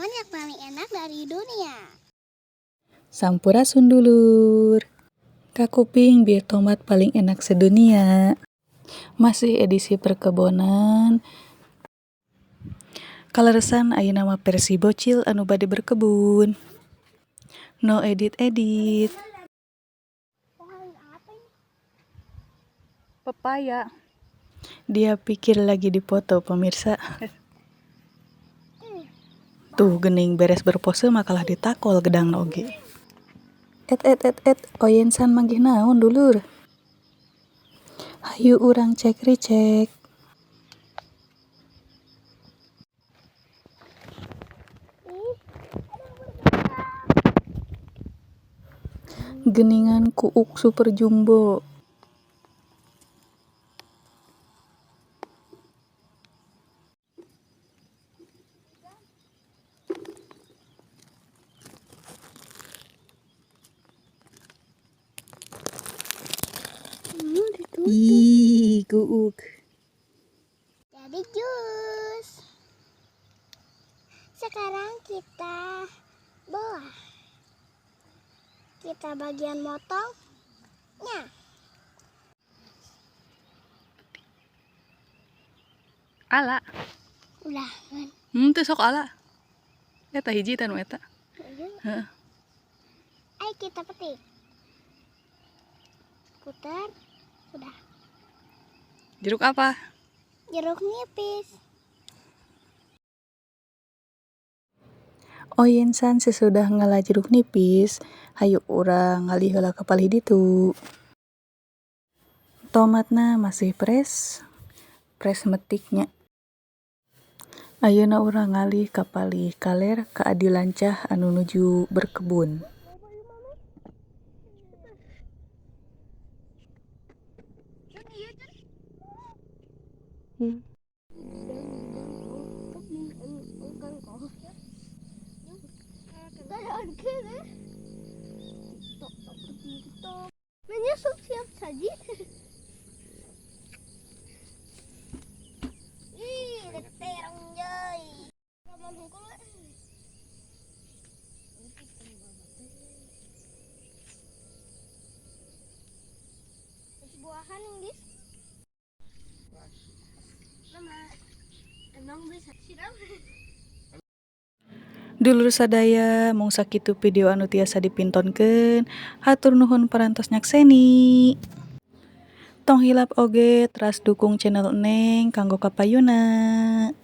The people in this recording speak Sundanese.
Makanan yang paling enak dari dunia. Sampurasun dulur. Kakuping bir tomat paling enak sedunia. Masih edisi perkebonan. Kaleresan ayeuna mah versi bocil anu bade berkebun. No edit-edit. Pohon apa ini? Pepaya. Dia pikir lagi dipoto pemirsa. Tuh gening beres berpose makalah ditakol gedang oge. Et et et et oyensan manggih naon dulur. Hayu urang cek ricek. Geningan kuuk super jumbo. Ih, kuuk. Jadi jus. Sekarang kita belah. Kita bagian motongnya. Ala. Ulah. Teu sok ala. Eta hiji teh nu eta. Heeh. Ayo kita petik. Putar. Sudah. Jeruk apa? Jeruk nipis. Oyensan sesudah ngala jeruk nipis, hayu urang ngalih heula ka palih ditu. Tomatna masih fresh, fresh metiknya. Ayeuna urang ngalih ka palih kaler ka adi lancah anu nuju berkebun. Menyusup siap saji. Ih, terong joy. Buahan Inggris. Emang bisa siram. Dulur sadaya mung sakitu video anu tiasa dipintonkeun, hatur nuhun parantos nyakseni. Tong hilap oge teras dukung channel Neng kanggo kapayuna.